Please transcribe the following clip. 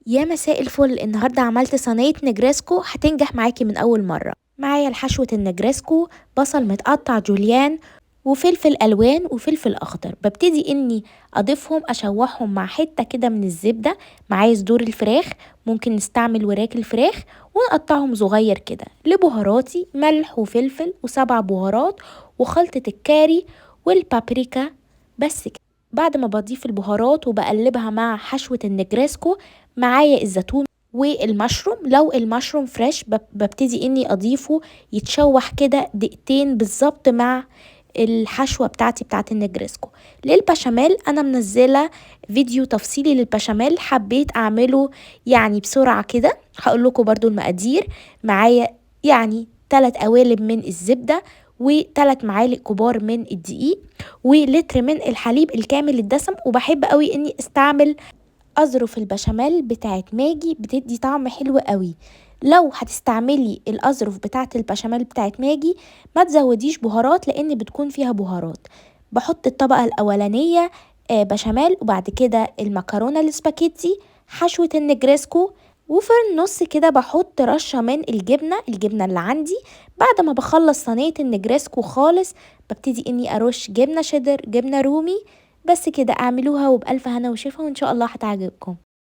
يا مساء الفل. النهاردة عملت صينية نجرسكو هتنجح معاكي من أول مرة. معايا لحشوة النجرسكو بصل متقطع جوليان وفلفل ألوان وفلفل أخضر. ببتدي إني أضيفهم أشوحهم مع حتة كده من الزبدة. معايا صدور الفراخ، ممكن نستعمل وراك الفراخ، ونقطعهم صغير كده. لبهاراتي ملح وفلفل و7 بهارات وخلطة الكاري والبابريكا، بس كده. بعد ما بضيف البهارات وبقلبها مع حشوة النجرسكو، معايا الزيتون والمشروم. لو المشروم fresh ببتدي اني اضيفه يتشوح كده دقيقتين بالظبط مع الحشوة بتاعتي بتاعت النجرسكو. للبشاميل انا منزلة فيديو تفصيلي للبشاميل، حبيت اعمله بسرعة كده، هقول لكم برضو المقادير. معايا 3 قوالب من الزبدة وتلات معالق كبار من الدقيق ولتر من الحليب الكامل الدسم. وبحب قوي اني استعمل اظرف البشاميل بتاعت ماجي، بتدي طعم حلو قوي. لو هتستعملي الاظرف بتاعت البشاميل بتاعت ماجي ما تزوديش بهارات لان بتكون فيها بهارات. بحط الطبقة الاولانية، بشاميل، وبعد كده المكرونة الاسباجيتي، حشوة النجرسكو، وفي النص كده بحط رشة من الجبنة اللي عندي. بعد ما بخلص صينية النجرسكو خالص ببتدي اني ارش جبنة شيدر، جبنة رومي، بس كده. اعملوها وبألف هنا وشفا، وان شاء الله هتعجبكم.